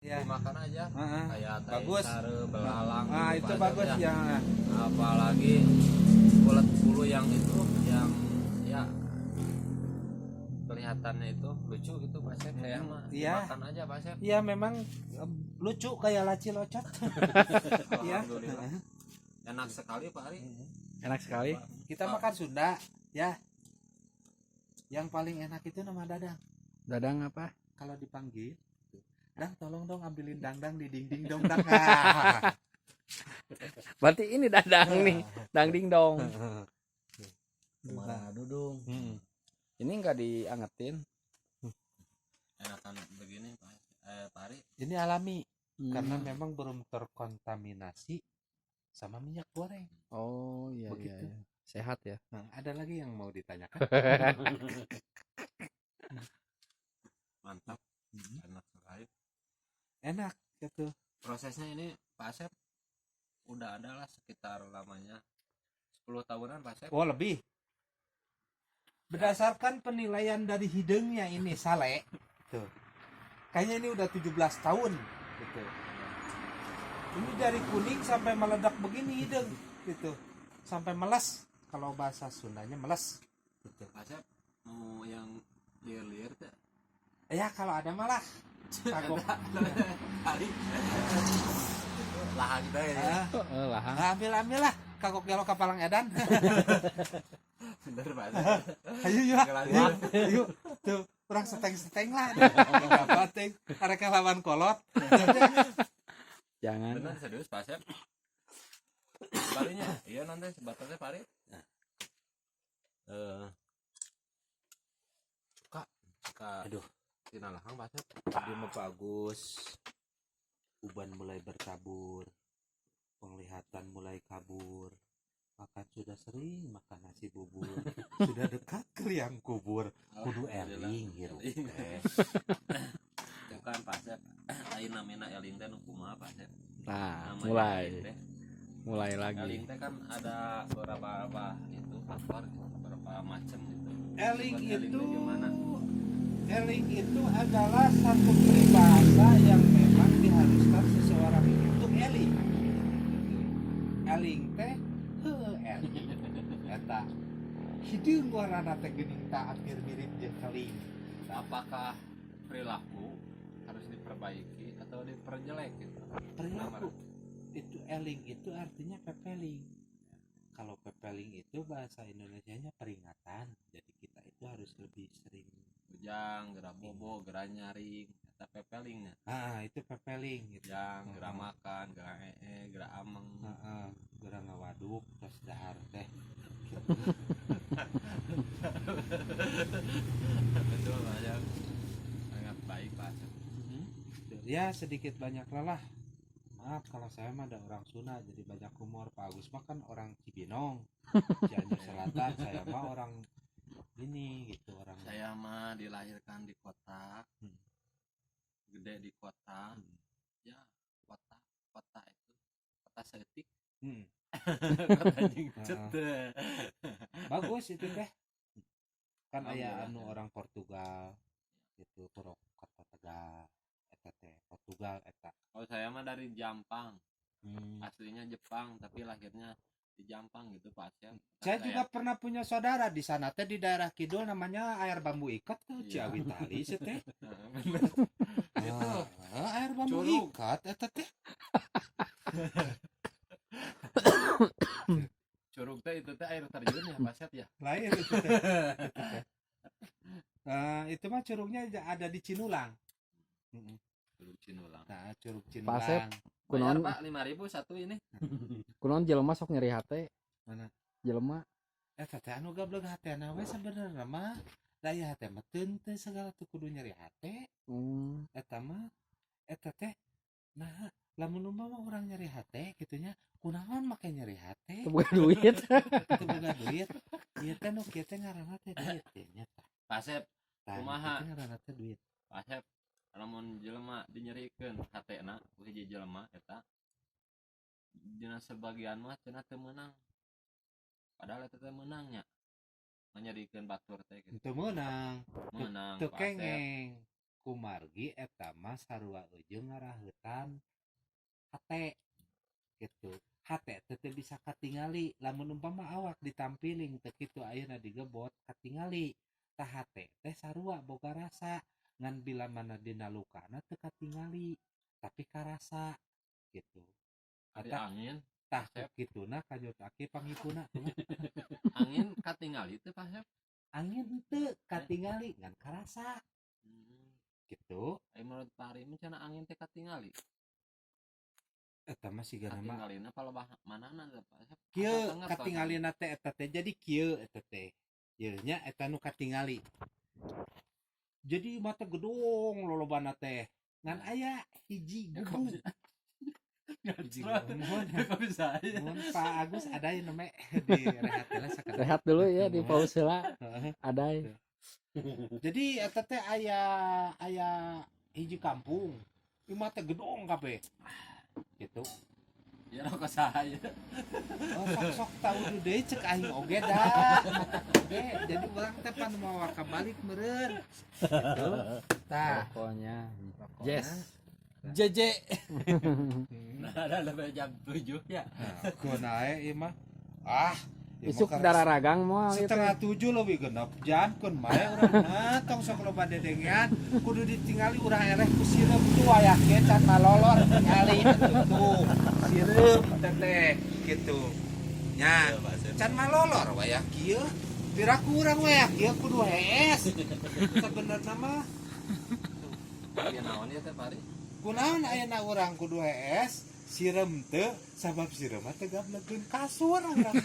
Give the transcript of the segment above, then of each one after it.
Ya. Dimakan aja. Heeh. Kayak tai Bagus. sare, belalang Ah, gitu, itu Pak Asep, bagus ya. Ya. Apalagi kulit bulu yang itu, yang ya kelihatannya itu lucu gitu, Pak Asep, saya mah dimakan aja, Pak Asep. Iya, memang lucu kayak laci locot. Iya. Alhamdulillah. Enak sekali, Pak Ari. Enak sekali. Kita makan Sunda ya. Yang paling enak itu nama Dadang. Dadang apa? Kalau dipanggil, "Dang, tolong dong ambilin dangdang di dinding dong, Dang." Ah. Berarti ini Dadang nih. Dang ding dong. Kemana dudung? Ini enggak diangetin. Enakan begini, Pak, Pak Ari. Ini alami karena memang belum terkontaminasi sama minyak goreng. Oh iya. Begitu. Iya. Sehat ya. Nah, ada lagi yang mau ditanyakan? Mantap, enak sekali. Enak gitu. Prosesnya ini, Pak Asep, udah ada lah sekitar lamanya 10 tahunan, Pak Asep. Oh, lebih. Berdasarkan penilaian dari hideungnya ini sale, tuh. Kayaknya ini udah 17 tahun gitu. Ini dari kuning sampai meledak begini hideung gitu. Sampai melas, kalau bahasa Sundanya melas gitu. Pak Asep mau yang liar-liar teh? Ya, kalau ada malah kagok. Ari lahan teh ya. Ah, Heeh, lah. Ambil, ambil lah, kagok gelo kapalang edan. Bener, Pak Asep. Ayo yuk. Lanjut. Yuk, tuh urang seteng-seteng lah. Apa teh? Arek lawan kolot. Jangan. Bener, serius, Pak Asep. Parinya iya, nanti sebatasnya pari kak kak. Aduh. Tina lahang, Pak Asep. Dia mah bagus. Uban mulai bertabur. Penglihatan mulai kabur. Makan sudah sering makan nasi bubur. Sudah dekat ke liang kubur. Kudu eling hirup Eling. teh. Bukan, Pak Asep, lain namina eling teh nu kumaha, Pak Asep? Nah, Namanya mulai eling teh. Mulai lagi. Eling teh kan ada beberapa apa itu faktor gitu, beberapa macam gitu. Eling Buat eling itu teh gimana? Eling itu adalah satu peribahasa yang memang diharuskan seseorang itu untuk eling. Eling teh heuh eling. Eta hideung warnana teh geuning ta hampir mirip jeung keling. Apakah perilaku harus diperbaiki atau diperjelek gitu? Perilaku itu, eling itu artinya pepeling. Kalau pepeling itu bahasa Indonesianya peringatan. Jadi kita itu harus lebih sering Ujang geura bobo, geura nyaring, eta pepelingnya. Ah, itu pepeling gitu. Ujang geura makan, geura ee, geura ameng. Heeh, geura ngawaduk terus dahar teh. Betul, Pak Asep, sangat baik, Pak Asep. Ya, sedikit banyak lelah. Maaf kalau saya mah ada orang Sunda, jadi banyak humor. Pak Agus mah kan orang Cibinong, Cianjur Selatan. Saya mah orang ini gitu, orang Saya mah dilahirkan di kota, gede di kota. Ya, kota kota itu kota setik. Kota jingcut. Bagus itu teh. Kan aya Alhamdulillah. Anu orang Portugal gitu, kota Tegal eta teh Portugal eta. Oh, saya mah dari Jampang. Aslinya Jepang, tapi lahirnya di Jampang gitu, Pak Asep. Saya juga pernah punya saudara di sana teh, di daerah kidul, namanya air bambu ikat tuh. Iya. Ciawi tali sih teh. Bener. Itu Ah, air bambu curug. Ikat eta teh. Curug teh itu teh air terjun ya, Pak Asep, ya? Lain itu teh. Itu teh. Eh, itu mah curugnya ada di Cinulang. Curug Cinulang. Nah, Curug Pak Asep, Cinulang. Bayar, kunaon Pak, 5.000 satu ini. Kunaon jelema sok nyeri hate? Mana? Jelema. Eta teh anu gablek hatena we sebenarnya mah. Da ieu hate mah teu teu segala teu kudu nyeri hate. Eta mah eta teh, nah, lamun umpama urang nyeri hate kitu nya, kunaon make nyeri hate? Teu boga duit. Teu boga duit. Ieu teh nu kieu teh ngaranna teh duit teh nya tah. Pak Asep. Tah, nu Kumaha? kieu teh ngaranna teh duit. Pak Asep, lamun jelema dinyerikeun hatena ku hiji jelema, eta dina sebagian mah cenah teu meunang, padahal eta teh meunang nya, nyerikeun batur teh gitu. Teu meunang. Meunang, Teu Pak Asep. kengeng. Kumargi eta mah sarua jeung ngaraheutan hate gitu. Hate teh teu bisa katingali. Lamun umpama awak ditampiling teu kitu, ayeuna digebot katingali. Tah, hate teh sarua boga rasa, ngan bila mana dina lukana teu katingali tapi karasa gitu. Ari Eta angin, tah Sep. kituna kanyut aki pangipuna kumaha? Angin katingali teu, Pak Sep? Angin teu katingali ngan karasa gitu. Ari menurut Pak Ari mah cenah angin teh katingali. Eta mah sigana mah Katingalina palebah manana teh, Pak Sep? Kieu. Asa teu ngertos. Katingalina teh eta teh jadi kieu, eta teh ieu nya, eta nu katingali jadi mata gedung lolobana teh ngan aya hiji Ya, kok gubuk. bisa? Hiji gubuk. Mohon. Kok bisa aya? Mohon, Pak Agus, ada yang namanya di rehat heula sakedap. Rehat dulu ya, di pause heula. Heeh. Ada. Jadi eta teh aya aya hiji kampung, imah teh gedong kabeh gitu. Ya rokok saya. Oh, sok sok tahu deui, cek aing oge da mata oge, jadi urang teh pan mawa kabalik meureun gitu tah. Pokoknya. Pokoknya. Yes. JJ. Nah, ada lebih jam 7 ya. Nah, kunae ieu mah, ah ieu mah Isuk darah ragang moal itu. 6.30 lebih 6 jam keun mae urang mah, tong sok loba dedengean, kudu ditingali urang eleh ku sireum tuh, wayah ge can malolor tingali atuh tuh sireum teteh gitu nya, can malolor wayah kieu, piraku urang wayah kieu kudu hees sebenarnya mah. Ya naon ya teh, Pak Ari? Kunaon ayeuna urang kudu hees sireum teu, sabab sireum mah teu gablegkeun kasur urang mah.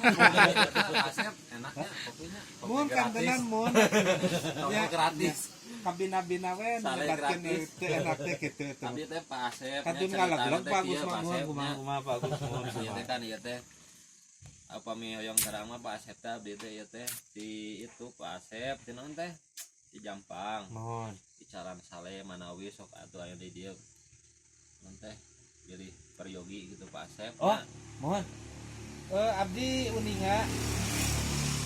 Asep enaknya kopinya. Kopi Mun gratis. kantenan mun. Kopi Ya, gratis. Kabina-bina we Sale nyebatkeun gratis. teu enak teh kitu tuh. Tadi teh Pak Asep Kantun ngaleglek Pak Agus mah, muhun kumaha kumaha Pak Agus, muhun Iya teh kumaha. kan ieu teh apa mi hoyong terang mah Pak Asep teh, abdi teh ieu teh di itu Pak Asep di naon teh di Jampang. Muhun. Di Caran Sale Manawi sok atuh aya di dieu naon teh pilih peryogi gitu, Pak Asep. Oh. Nah, Muhun. Eh, abdi uninga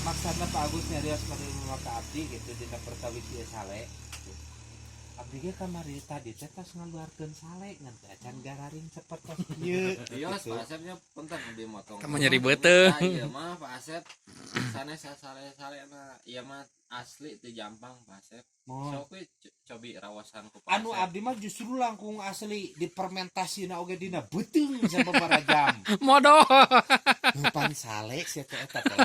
maksudna Pak Agus nyarios menerima ka abdi gitu dina perkawis ieu sale. Abdi ge kamari tadi teh tos ngaluarkeun sale ngan teh acan gararing sapertos ieu. Bios Gitu. Pak Asepnya punten abdi motong. Kamu nyeri beuteung. Nah, ieu mah Pak Asep sanes sale-sale na ieu mah asli di Jampang, Pak Asep. Muhun. Sok we cobi rawasan ku Pak Anu Asep. abdi mah justru langkung asli, difermentasi na oge dina beuteung sababaraha jam. Modal. Pan sale sia teh, eta teh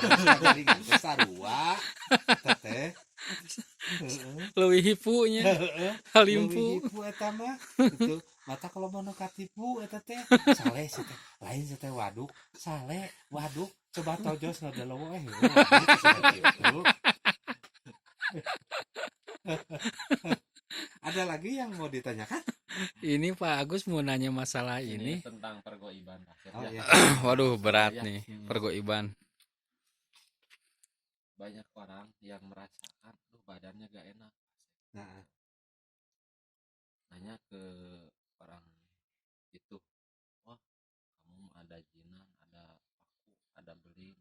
garingan teh sarua eta teh. Heeh. Leuwih hipunya. Heeh. Halimpu. Leuwih hipu eta mah gitu. Mata kalau mau nu katipu eta teh sale sia teh, lain sia teh waduk sale waduk, coba tojos ngadalowo, eh waduk sia gitu. Ada lagi yang mau ditanyakan? Ini Pak Agus mau nanya masalah ini. Tentang pergoiban, Pak Asep, Oh ya. iya. Waduh, berat Ya. nih pergoiban. Banyak orang yang merasakan tuh badannya gak enak. Nah, Nanya ke orang itu, wah kamu ada jinan, ada paku, ada beling.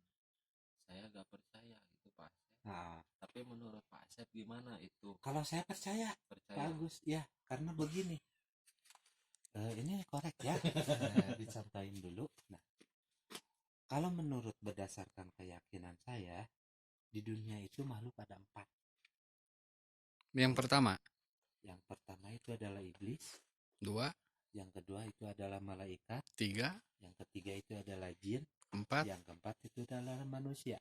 Saya gak percaya gitu, Pak Asep. Nah. Tapi menurut Pak Asep gimana itu? Kalau saya percaya. Percaya. Bagus ya, karena begini. Eh, ini korek ya. Dicontohin dulu. Nah, kalau menurut berdasarkan keyakinan saya, di dunia itu makhluk ada empat. Yang pertama, Yang pertama itu adalah iblis, dua, yang kedua itu adalah malaikat, tiga, yang ketiga itu adalah jin, empat. Yang keempat itu adalah manusia.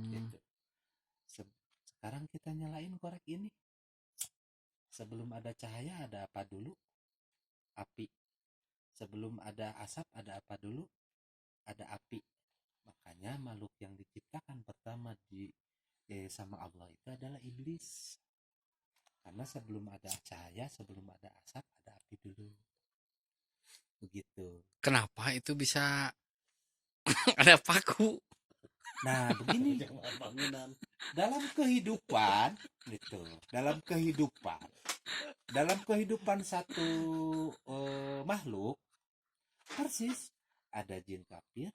Gitu. Sekarang kita nyalain korek ini. Sebelum ada cahaya ada apa dulu? Api. Sebelum ada asap ada apa dulu? Ada api. Makanya makhluk yang diciptakan pertama di sama Allah itu adalah iblis. Karena sebelum ada cahaya, sebelum ada asap, ada api dulu. Begitu. Kenapa itu bisa ada paku? Nah, begini. Bangunan. Dalam kehidupan gitu, dalam kehidupan satu makhluk persis ada jin kafir,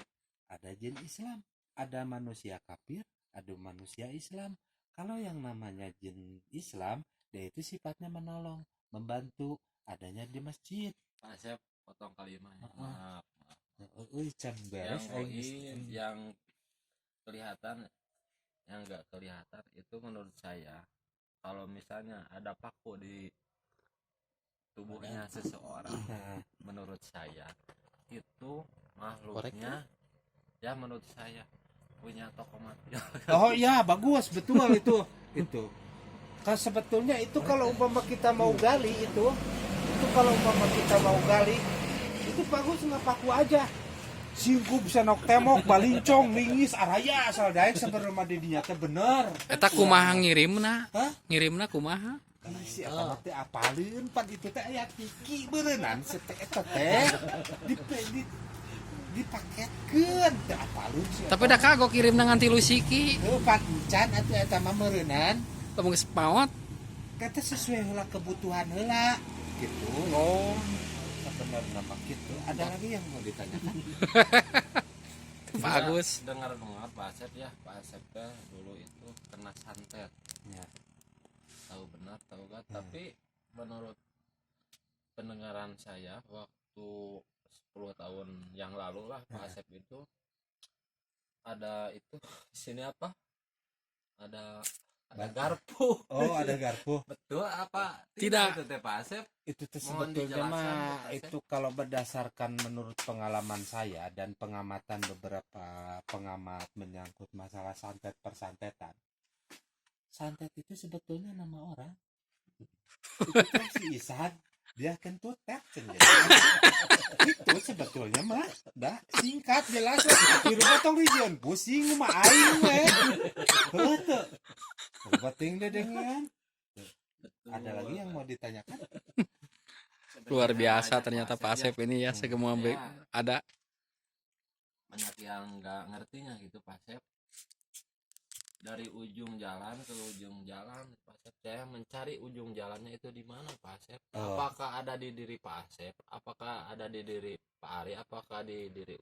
ada jin Islam, ada manusia kafir, ada manusia Islam. Kalau yang namanya jin Islam, dia itu sifatnya menolong. Membantu adanya di masjid. Pak Asep, potong kalimatnya. Heeh. Maaf, maaf. Euy, can Yang beres aing geus. goib, yang kelihatan, yang enggak kelihatan itu menurut saya kalau misalnya ada paku di tubuhnya seseorang, menurut saya itu makhluknya ya, menurut saya punya toko mati. Oh iya, bagus, betul itu. Itu. Kan sebetulnya itu kalau umpama kita mau gali itu kalau umpama kita mau gali itu bagus, nggak paku aja. Singkup senok temok balincong lingis araya asal daek sebenarnya di dinya teh bener. Eta kumaha ngirimna? Hah? Ngirimna kumaha? Ih, si eta mah teh apaleun pan itu teh aya tiki beureunan teh eta teh di dipaketkeun teh apaleun si eta. Tapi dah kagok kirimna ngan 3 siki. Heuh, pan encan atuh eta mah meureunnan. Lamun geus maot. Kata sesuai heula kebutuhan heula gitu. Oh. Sebenarnya mah gitu. Ada lagi yang mau ditanyakan? Bagus. Dengar dengar Pak Asep ya, Pak Asep teh dulu itu kena santet. Ya. Tahu benar tahu gak, tapi menurut pendengaran saya waktu 10 tahun yang lalu lah, Pak Asep itu ada itu di sini apa, ada garpu. Oh, ada garpu. Betul apa Tidak. itu teh, Pak Asep? Itu tuh Mohon sebetulnya dijelaskan, mah Pak Asep. itu kalau berdasarkan menurut pengalaman saya dan pengamatan beberapa pengamat menyangkut masalah santet persantetan. Santet itu sebetulnya nama orang. Itu teh si Isan dia kentut teh cenah. Itu sebetulnya mah dah singkat jelas di rumah tong dijieun pusing mah aing we. Heuh teu. Penting deh dengan. Ada lagi yang mau ditanyakan? Luar biasa ternyata Pak Asep ini ya, semua Ya. ada. Banyak yang nggak ngertinya gitu, Pak Asep. Dari ujung jalan ke ujung jalan, Pak Asep, saya mencari ujung jalannya itu di mana, Pak Asep. Oh. Apakah ada di diri Pak Asep, apakah ada di diri Pak Ari, apakah di diri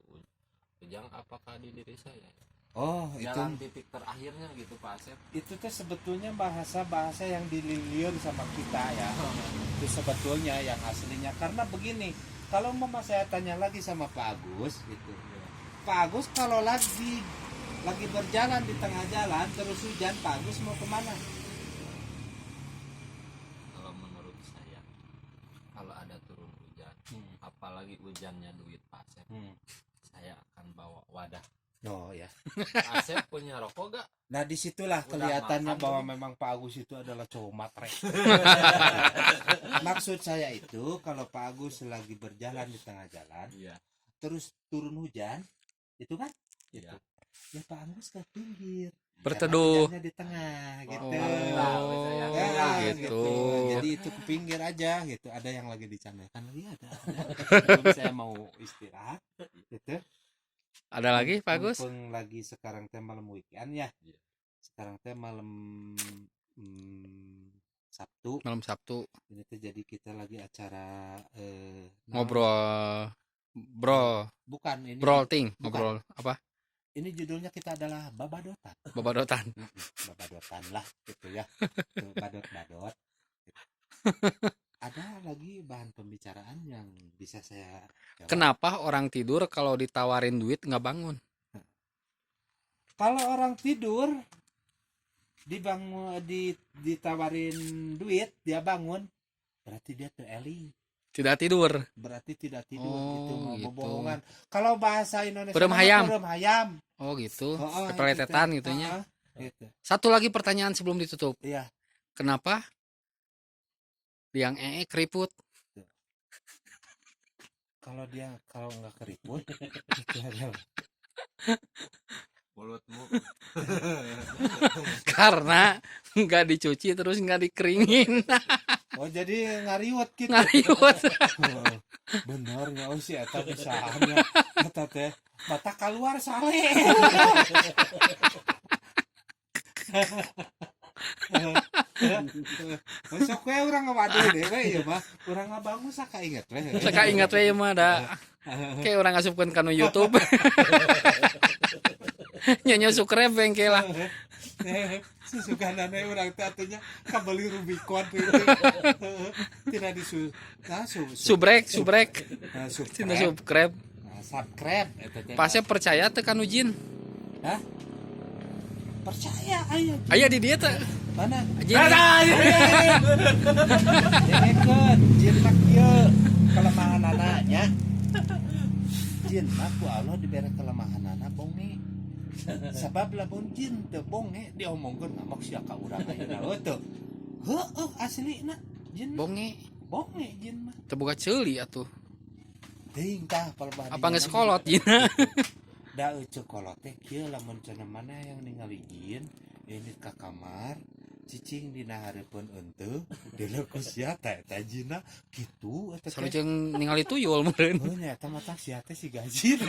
Ujang, apakah di diri saya? Oh, itu Jalan titik terakhirnya gitu, Pak Asep. Itu tuh sebetulnya bahasa-bahasa yang diliur sama kita ya. Itu sebetulnya yang aslinya karena begini, kalau mama saya tanya lagi sama Pak Agus gitu. Pak Agus kalau lagi berjalan di tengah jalan terus hujan, Pak Agus mau kemana? Kalau menurut saya kalau ada turun hujan, apalagi hujannya duit, Pak Asep, saya akan bawa wadah. Oh ya. Pak Asep punya rokok gak? Nah, disitulah Udah kelihatannya makan bahwa belum? memang Pak Agus itu adalah cowok matre. Maksud saya itu kalau Pak Agus lagi berjalan di tengah jalan, terus turun hujan, itu kan? Iya. Gitu. Ya Pak Agus ke pinggir. Berteduh. Karena hujannya di tengah gitu. Oh, Ya, gitu. Jadi itu ke pinggir aja gitu. Ada yang lagi dicandakan lagi ada. Sebelum saya mau istirahat gitu. Ada lagi, Pak Agus? Mumpung lagi sekarang teh malam weekend ya. Iya. Sekarang teh malam Sabtu. Malam Sabtu. Ini teh jadi kita lagi acara naon? Ngobrol bro. Bukan ini. Brolting. Bukan. Ngobrol apa? Ini judulnya kita adalah Babadotan. Babadotan. Babadotan lah gitu ya. Tuh, badot-badot. Ada lagi bahan pembicaraan yang bisa saya jawab? Kenapa orang tidur kalau ditawarin duit nggak bangun? Kalau orang tidur dibangun ditawarin duit dia bangun, berarti dia tuh eling. Tidak tidur. Berarti tidak tidur. Oh, itu mau gitu. bohongan kalau bahasa Indonesia Peureum mah hayam. Peureum hayam. Oh gitu. Oh, Kepeletetan gitu. gitunya. Heeh, gitu. Satu lagi pertanyaan sebelum ditutup. Iya. Kenapa liang ee keriput? Kalau dia kalau nggak keriput itu adalah Mulutmu. Karena nggak dicuci terus nggak dikeringin. Oh, jadi ngariwet gitu. Ngariwet. Oh, bener ya, oh si eta bisaannya eta teh mata keluar sale. Sok we urang ngawaduh deh we ieu mah urang ngabangun saka inget we. Saka ingat we ieu mah da. Kayak orang ngasupkeun kanu YouTube. Nyanyi subscribe engke lah. Susuganana urang teh atunya kabeli Rubicon gitu. Tidak disu nah, su, su, Subrek, subrek. Nah, Tina subscribe. Subscribe. Nah, subscribe eta teh. Pak Asep percaya teu kanu jin? Hah? Percaya aya. Aya di dieu teh. Mana? Jin. Dengekeun, jin mah kieu kelemahanana nya. Jin mah ku Allah dibere kelemahanana bonge. Sabab lamun jin teu bonge diomongkeun ngamok sia ka urang ayeuna heuh teu. Heueuh, aslina jin mah Bonge. Bonge jin mah. Teu boga ceuli atuh. Teuing tah palebah. Apa geus kolot jina? Da euceu kolot teh kieu, lamun cenah mana yang ningali jin ini ka kamar cicing dina hareupeun eunteung deuleu ku sia teh eta jinna kitu eta teh. Sarua ningali tuyul meureun. Heuh nya, eta mah tah sia teh siga jin.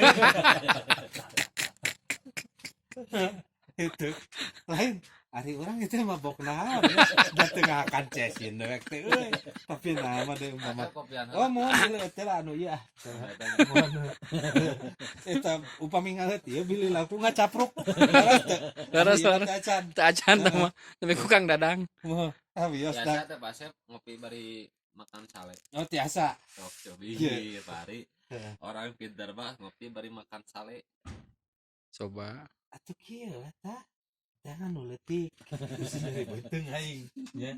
Itu lain ari urang itu mabok naon ya. Da teu ngakan cesin dewek teh euy. Tapi nah mah deui umpama Ada kopian. Oh, mohon dulu eta lah anu ieu ah. Mohon. Eta upami ngaleut ieu bilih laku ngacapruk. Leres teu? Leres, Ieu leres. teh acan. Teu acan tah mah. Tapi ku Kang Dadang. Mohon. Ah, wios Biasa dah. teh Pak Asep ngopi bari makan sale. Oh, tiasa. Sok cobi Iya. Pak Ari. Heeh. Orang pintar mah ngopi bari makan sale. Coba. Atuh kieu lah tah. Jangan nu leutik. Bisi nyeri beuteung aing nya.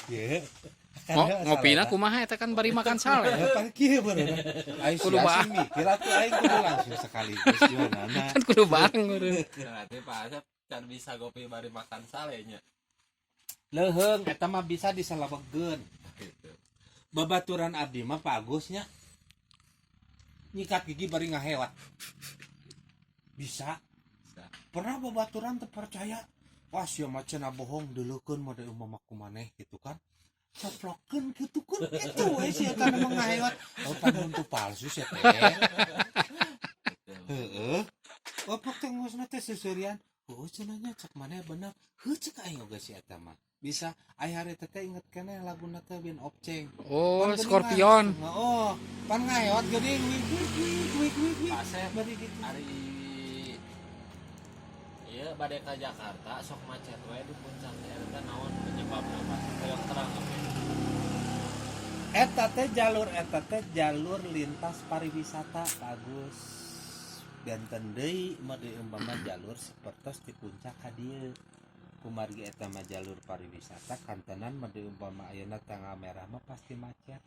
Ye. Ngopina kumaha eta kan bari makan sale. Ya pan kieu beureuh. Aing Kudu sia bareng. sih mikir atuh aing kudu langsung sekaligus gimana. Kan kudu bareng meureun. Berarti Pak Asep can bisa ngopi bari makan salenya. Leuheung eta mah bisa disalawegeun. Gitu. Babaturan abdi mah Pak Agus nya nyikat gigi bari ngahewat bisa. Bisa. Pernah babaturan terpercaya, wah sia mah cenah bohong, deuleukeun mah deui umpama ku maneh gitu kan, coplokeun kitu kan kitu we sia eta mah ngahewat, oh pan huntu palsu sia teh. Gitu. Heeh, oplok teh ngusna teh seuseurian, heueuh cenah nya, cek maneh bener, heuh cek aing oge si eta mah bisa aya hari teh inget keneh laguna teh bin Opceng. Oh, Pan geuningan. Scorpion. Oh, pan ngahewat geuning wik wik wik wik wik wik. Pak Asep Bari gitu. Ari iya bade ka Jakarta sok macet wae di puncak teh, eta naon penyebabna, Pak? Hoyong terang apa? Eta teh jalur lintas pariwisata, bagus. Benten deui mah deui umpama jalur sapertos di puncak ka dieu. Kumargi eta mah jalur pariwisata, kantenan mah deui umpama ayeuna tanggal merah mah pasti macet.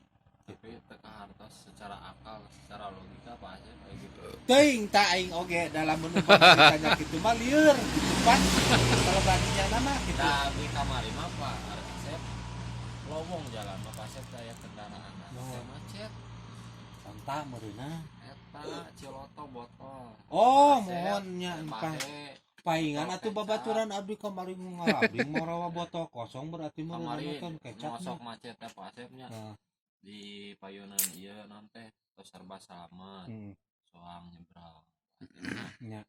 Tapi teu kahartos secara akal, secara logika Pak Asep kayak gitu. Teuing tah aing oge dalam umpama ditanya kitu mah lieur gitu pan. Kalau baginya nama gitu. Nah, di kamari mah Pak Asep lowong jalan mah, Pak Asep daya kendaraan Oh. teh macet. Conta meureunna. Eta Ciloto botol. Oh, Pak Asep, mohon nya Pak empah. Pahe. Paingan atuh Botol kecap. Babaturan abdi kamari ngarabing marawa botol kosong berarti meureunna Kamari kan kecap. mosok macet teh Pak Asepnya Nah. di payunan ieu non teh tos serba salamet soang nyebrang akhirnya Nya.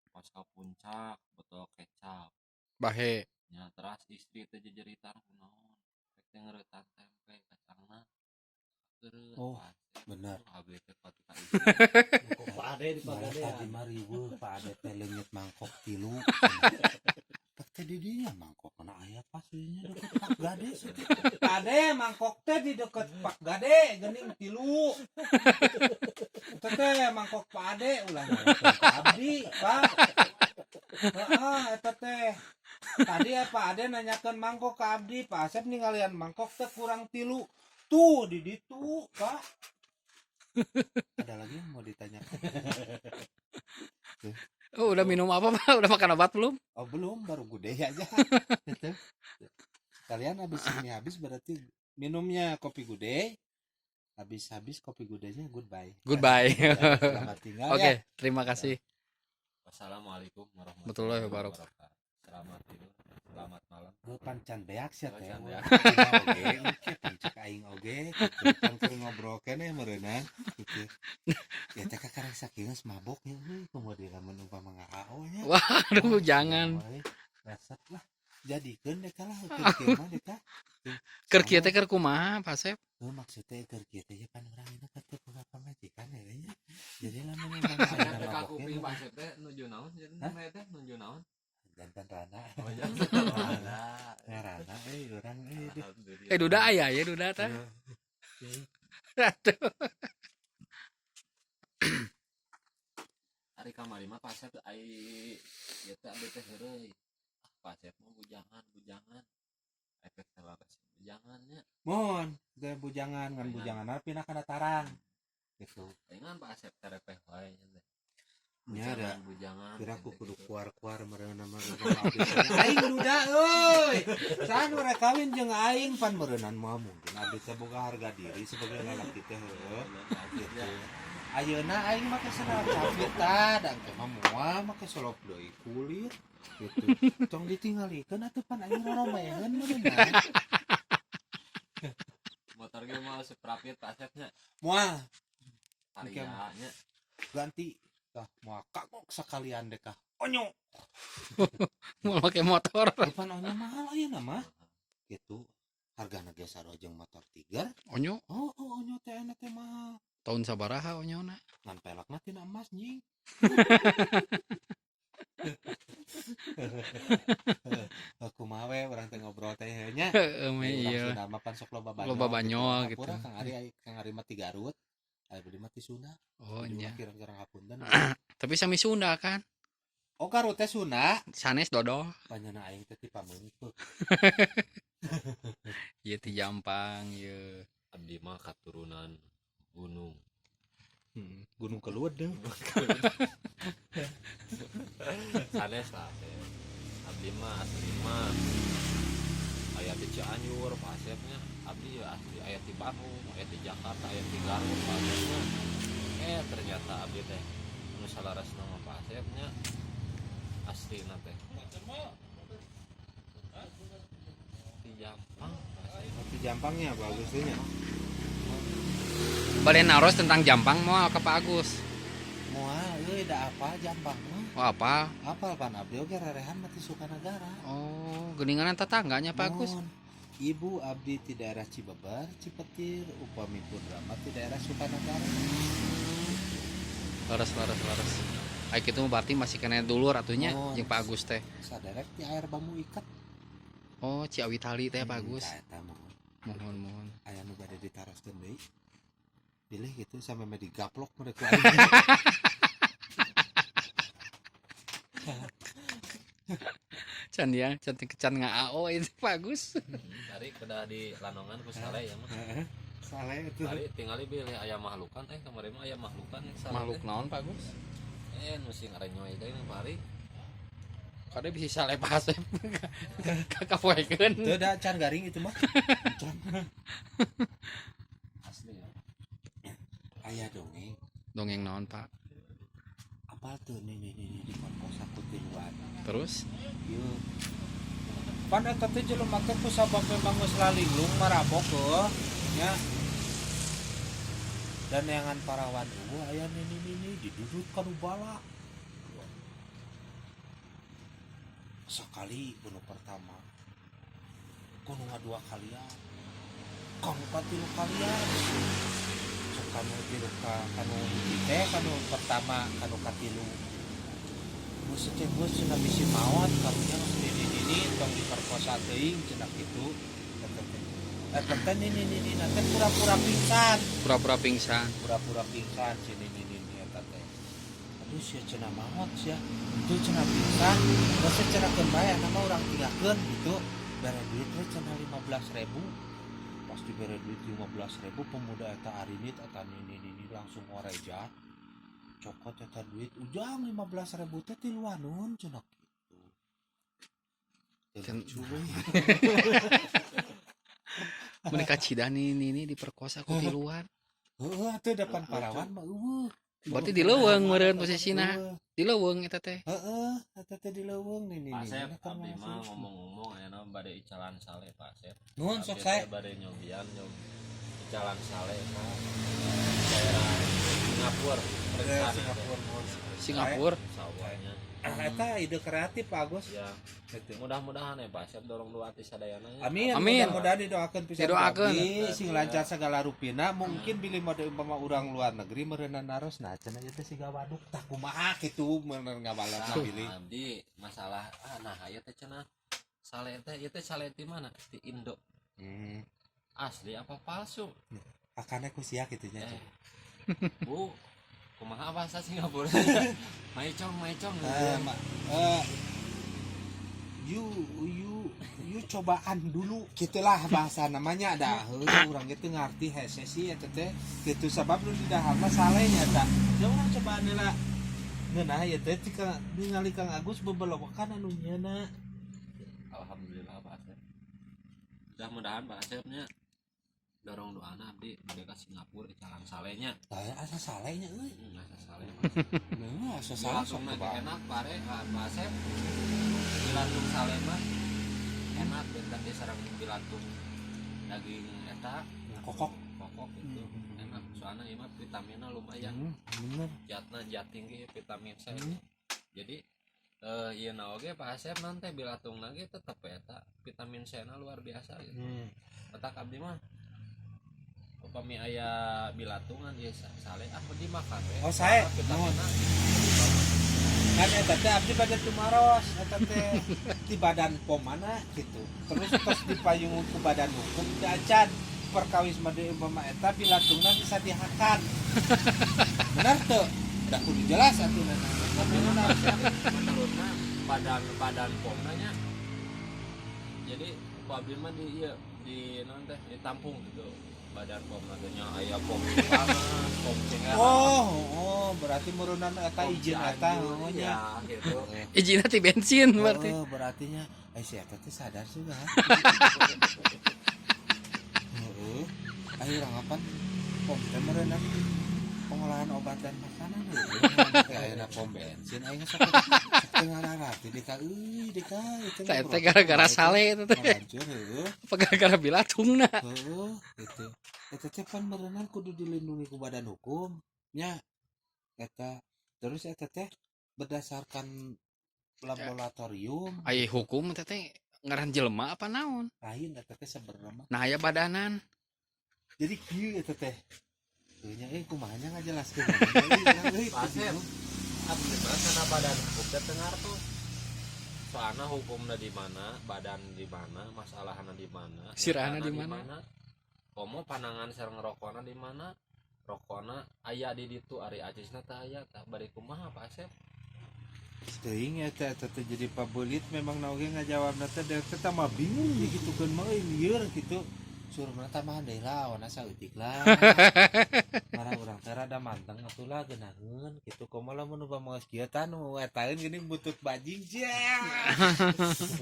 pas ke puncak botol kecap Bahe. nya, teras istri teh jejeritan kunaon rek teh ngereutan tempe kacangna keureut. Oh, Pak Asep. bener. Abdi teh ka istri. Pak Ade di Malah Pagadean. tadi mah riweuh Pak Ade teh leungit mangkok tilu. Pak teh di dinya mangkok kana aya pas dinya deket Pak Gade sih. Pak Ade mangkok teh di deket Pak Gade geuning tilu. Eta teh mangkok Pak Ade ulah nanya ka abdi, Pak. Heeh, eta teh. Tadi ya Pak Ade nanyakeun mangkok ke abdi, Pak Asep ninggalian mangkok teh kurang tilu. Tuh di ditu, Pak. Ada lagi yang mau ditanyakan? Oh, udah minum apa, Pak? Udah makan obat belum? Oh belum, baru gude aja. Gitu. Kalian habis ini habis berarti minumnya kopi gude. Habis-habis kopi gudenya goodbye. Goodbye. Ya, selamat tinggal Oke, ya. terima kasih. Wassalamualaikum Warahmatullahi warahmatullahi wabarakatuh. wabarakatuh. Selamat tidur, selamat malam. Gue pan can beak sia Oh, teh. can beak. Oge, oke pancek aing oge gitu. Pan keur ngobrol keneh meureunna gitu. Ya teh kakarek sakieu geus mabok ya euy, kumaha lamun umpama ngao nya. Waduh, jangan. Resep lah. Jadikeun deh lah keur kieu mah deh tah. Keur kieu teh keur kumaha, Pak Asep? Heuh, maksudnya keur kieu teh ya pan urang ini keur teu boga pamajikan ya nya. Jadi lamun umpama Saya ayeuna teh ka maboknya kuping Pak Asep teh nuju naon jadi Hah? teh nuju naon? Janten rana. Oh, janten rana. Ngarana euy urang euy. Alhamdulillah. Eh, duda aya ya duda tah. Atuh. Ari kamari mah Pak Asep ai ieu teh abdi teh heureuy. Ah, Pak Asep mah bujangan, bujangan. Efek teh bujangan nya. Mohon, teh bujangan ngan bujangan pindah kana tarang. Gitu. Dengan Pak Asep terepeh wae nya teh. Nya ada. Bujangan. Kira aku kudu kuar-kuar meureun mah aing duda euy. Saha nu rek kawin jeung aing pan meureunan mah mungkin abdi teh boga harga diri sebagai lalaki teh heueuh. Gitu. Ayeuna aing make sendal capit tah, dan teh mah moal make solop deui kulit gitu. Tong ditinggalikeun atuh pan aing roromeheun meureunna. Motor ge mah seprapit Pak Asepnya. Moal Aria nya. Ganti tah moal kagok sekalian deh kah. Onyo. Mau pakai motor. Pan onyo mahal ayeuna mah. Gitu. Hargana ge sarua jeung motor Tiger. Onyo Oh, oh onyo teh enak teh mahal. tahun sabaraha onyona? Ngan pelekna tina emas nying. Kumaha we urang teh ngobrol teh nya. Heeh, mah Urang iya. Sunda mah pan sok loba banyol. Loba banyol gitu. Hampura Kang Ari mah ti Garut. Ari beli mah ti Sunda. Oh Jadi nya. mah kira-kira hapunten. Tapi sami Sunda kan. Oh Garut teh Sunda. Sanes dodol. Panyana aing teh ti Pameungpeuk. Ieu ti Jampang ieu. Abdi mah katurunan gunung. Gunung Keluwet deh. Sanes lah Asep. Abdi mah asli mah aya di Cianjur Pak Asepnya. Abdi ya asli aya di Bandung, aya di Jakarta, aya di Garut Pak Asepnya. Ternyata abdi teh nu salarasna mah Pak Asepnya aslina teh di Jampang Pak Asep. Ti Jampangnya bagus teh nya. Bade naros tentang Jampang moal ka Pak Agus. Moal euy da apa Jampang mah. Oh apa? Apal pan abdi oge rerehan mah ti Sukanagara. Oh, geuningan tetangganya Pak Agus. Mohon. Ibu abdi di daerah Cibeber, Cipetir, upami putra mah di daerah Sukanagara. Leres leres leres. Ai kitu mah berarti masih kena dulur atunya Oh. jeung Pak Agus teh. Saderek di air bambu ikat. Oh, Ciawi Tali teh Pak Agus. Tah eta mohon. Mohon mohon. Aya nu bade ditaroskeun deui. Pilih gitu sampai meh digaplok mereka aing. Can ya, cantik kecan ngao itu Pak Agus. Dari kedah di Lanongan ku sale ya mah. Sale itu. Tadi tinggali bilih aya mahlukan kemarin mah aya mahlukan sale Makhluk teh. naon Pak Agus? Nu sing arenyoy teh nu pari. Kade bisa sale Pak Asep. Kakapoekeun. Teu da can garing itu mah. Can. Asli ya. Aya dongeng. Dongeng naon Pak? Apal tuh nih nih nih di perkosa ku tiluan. Terus Ieu. Pan eta teh jelema teh ku sabab memang geus lalinglung marabok heuh nya. Dan neangan parawan eueuh aya nini nini didudut ka nu bala. Sekali kuno pertama. Kuno ngadua kalian. Kanu katilu kalian. Sok kanu tilu ka kanu hiji teh kanu pertama kanu katilu. Geus teh geus cenah bisi maot karunya geus nini nini tong diperkosa teuing cenah kitu. Eta teh. Eta teh nini nini na teh pura-pura pingsan. Pura-pura pingsan. Pura-pura pingsan si nini nini eta teh. Aduh sia cenah maot sia. Itu cenah pingsan. Geus teh cenah keun bae anu mah urang tinggalkeun gitu. Bere duit we cenah 15.000. Pas dibere duit 15.000 pemuda eta arinit eta nini nini langsung ngoreja. Cokot eta duit ujang 15.000 teh tiluanun cenah kitu. Teu lucu we. Mun kacida nini nini diperkosa ku tiluan. Heueuh atuh depan parawan mah eueuh. Berarti di leuweung meureun posisina. Heueuh. Di leuweung eta teh. Heeh, eta teh di leuweung nini Pak nini. Asep, abdi mah ngomong-ngomong ayeuna bade icalan sale Pak Asep. Nuhun sok Abdi sae. teh bade nyobian nyob icalan sale ka daerah Singapura. Rencana teh. Singapura mohon. Singapura. Sawahnya. Eta ide kreatif Pak Agus. Ya, Gitu. mudah-mudahan ya Pak Asep dorong doa ti sadayana nya. Amin. Amin. Mudah-mudahan didoakeun pisan Didoakeun. abdi, sing lancar segala rupina. Mungkin bilih mode umpama urang luar negeri meureunna naros nah cenah ieu teh siga waduk tah kumaha kitu meureun ngabalatna Nah, bilih. abdi masalah nah aya teh cenah sale teh ieu teh sale ti mana? Ti Indo. Asli apa palsu? Akana ku sia kitu nya. Eh. Bu, kumaha bahasa Singapura? Maicong, maicong. Eh, eh, you you you cobaan dulu gitulah bahasa namanya ada heuh urang gitu ngarti hese sih eta teh gitu sabab nu di dahar mah salehnya eta ya urang cobaan heula ngeunah ieu teh tika ningali Kang Agus bebelokan anu nyeuna. Alhamdulillah Pak Asep. Mudah-mudahan Pak Asepnya dorong doana abdi bade ka Singapura jalan salenya. Tah asa salehnya euy. Asa sale. Nah, asa sale sok Bilatung lagi cobaan. Enak pare ah, Pak Asep. Bilatung sale mah enak benten di sareng bilatung daging eta Kokok. Kokok itu enak soalnya ieu mah vitaminnya lumayan. Bener. Zatna zat tinggi vitamin C. Jadi ieu na oge Pak Asep nanti bilatung lagi tetep eta vitamin C na luar biasa gitu. Otak abdi mah upami aya bilatungan ieu sale ah dimakan we. Oh, sae. Soalna vitaminna Kan eta teh abdi bade tumaros eta teh di badan POM mana gitu terus terus dipayung ku badan hukum teu acan perkawis made umpama eta bilatungna bisa dihakan bener teu da kudu jelas atuh nana. Tapi mah Pak Asep, menurutna badan badan POM nya jadi ku abdi mah di ieu di naon teh ditampung gitu badan POM teh nya aya POM Cipanas, POM Cingarang, Oh, oh, berarti meureunan eta POM izin eta Cianjur, oh nya. iya, gitu. Izinna ti bensin berarti. Oh, berarti nya eh si eta teh sadar juga. Heeh. Ayo urang apa? POM teh meureunnan pengolahan obat dan makanan heueuh. Ayeuna pom bensin aing sok sok teu ngararati deka euy deka itu Teh teh gara-gara sale itu teh. Hancur heueuh. Apa gara-gara bilatungna? Heeh, gitu. Eta teh pan meureunan kudu dilindungi ku badan hukum nya. Eta terus eta teh berdasarkan laboratorium. Ai hukum teh teh ngaran jelema apa naon? Lain eta teh sebenarnya mah. Nah aya badanan. Jadi kieu eta teh. Heuh nya euy kumaha nya ngajelaskeun. Euy, Pak Asep, abdi mah kana badan hukum teh teu ngartos. Soalna hukumna di mana, badan di mana, masalahna di mana, Sirahna nyatana di mana. Komo panangan sareng rokona di mana? Rokona aya di ditu ari acisna teh aya tah bari kumaha Pak Asep? Teuing eta eta teh jadi pabelit memang na oge ngajawabna teh da teh tambah bingung digitukeun mah euy lieur gitu. Suruh mana tambahan deui lah, wana saeutik lah. Marah urang teh rada manteng atuh lah geunaheun gitu. Komo lamun upama geus kieu tah nu etaeun geuning butut bajing sia.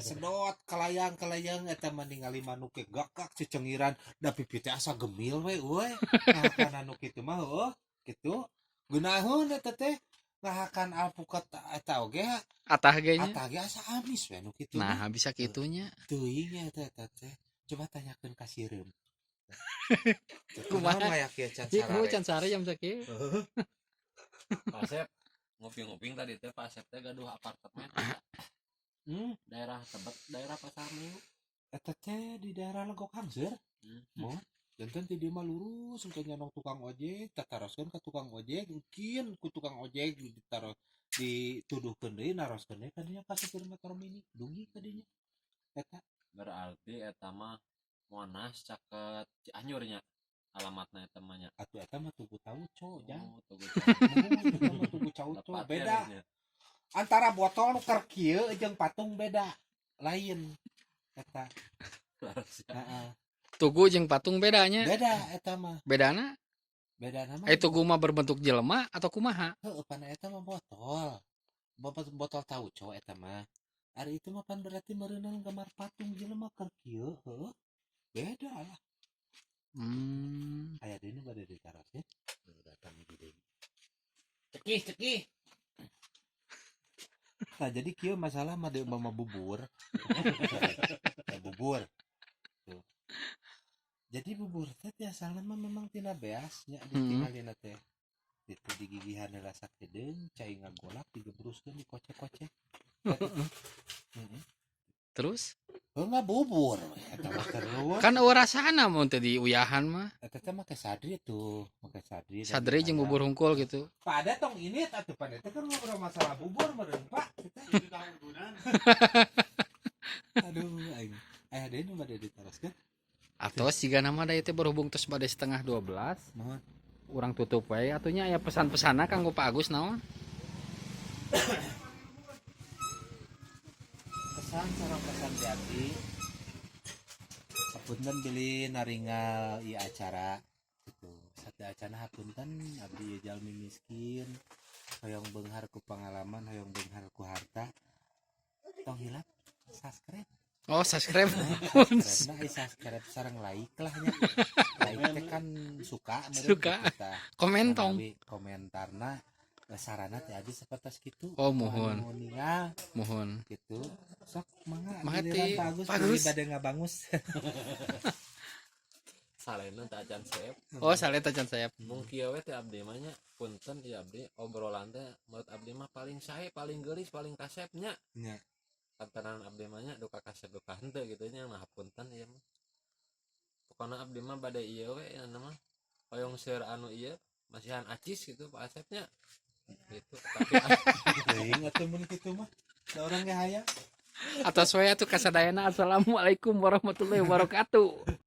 Sedot kelayang-kelayang eta mah ningali manuk ge gak-gak cecengiran da pipi teh asa gemil we euy. Nah, kana nu kitu mah heueuh gitu. Geunaheun eta teh ngahakan alpukat eta oge Atah ge nya. atah ge asa amis we nu kitu mah. Nah bisa kitunya. Teuing eta eta teh. Coba tanyakeun ka sireum. Kumaha? Kumaha aya kieu can Ieu sarare? can sare jam sakieu. Pak Asep nguping-nguping tadi teh Pak Asep teh gaduh apartemen daerah Tebet, daerah Pasar Minggu. Eta teh di daerah Legok Hangseur. Mun janten ti dieu mah lurus engke nyonong tukang ojek, tataroskeun ka tukang ojek, mungkin ku tukang ojek ditaros dituduhkeun deui naroskeun deui ka dinya ka supir motor mini dugi ka dinya. Eta Berarti eta mah Monas caket Cianjur nya alamatna eta mah nya. Atuh eta mah Tugu Tauco jang. Oh, Tugu Mun eta mah Tugu Tauco Tepatnya beda. nya. Antara botol nu keur kieu jeung patung beda. Lain eta. Heeh. Tugu jeung patung bedanya. Beda eta mah. Bedana? Beda nama. Eh tugu mah berbentuk jelema atau kumaha? Heeh, pana eta mah botol. Botol botol tauco eta mah. Ari itu mah pan berarti meureunan gambar patung jelema keur kieu, heueuh. Beda lah. Aya deui nu bade ditaros ya. Datang di deui. Cekih, cekih. Nah, jadi kieu masalah mah deui mama bubur. Ya, bubur. Tuh. Jadi bubur teh asalna mah memang tina beas nya ditinggalina teh. Itu digigihan heula sakedeung, cai ngagolak, digebruskeun, dikocek-kocek. Heeh. Terus? Heuh, ngabubur eta mah terus. Kan eueuh rasana mun teu diuyahan mah. Eta teh make sadri tuh, make sadri. Sadri jeung bubur hungkul gitu. Pak, ada tong ini atuh, Pak, teh kan ngobrol masalah bubur meureun, Pak. Aduh, aing. Aya deui nu bade ditaroskeun? Atau siga nama da ieu teh berhubung tos bade 11.30. Mohon. Urang tutup wae atuh nya. Aya pesan-pesanna kanggo Pak Agus naon? Pesan sareng pesan di abdi, hapunten bilih naringal ieu acara gitu. Sateuacanna hapunten, abdi ieu jalmi miskin, hoyong beunghar ku pengalaman, hoyong beunghar ku harta. Tong hilap subscribe. Oh, subscribe. Subscribe nah, subscribe sareng like lah nya. Like teh kan suka meureun. Suka. Gitu tah. Komen tong. Manawi komentarna, sarana teh abdi sapertos kitu. Oh, mohon. Anu ningal Mohon. Gitu. Sok mangga. Mangga, giliran Ti. Pak Agus. Pak Agus. Bilih bade ngabangus. Salena teh acan seep. Oh, sale tacan sayap. Mung kieu we teh abdi mah nya, punten ieu abdi obrolan teh menurut abdi mah paling sae, paling geulis, paling kasep nya. Nya. Kantenan abdi mah nya duka kasep duka henteu gitu nya. Nah, punten ieu mah, pokona abdi mah bade ieu we anu mah hoyong seur anu ieu masihan acis gitu Pak Asepnya gitu, tapi Teuing atuh mun kitu mah. Da urang ge hayang. Atos we atuh kasadayana. Assalamualaikum warahmatullahi wabarakatuh.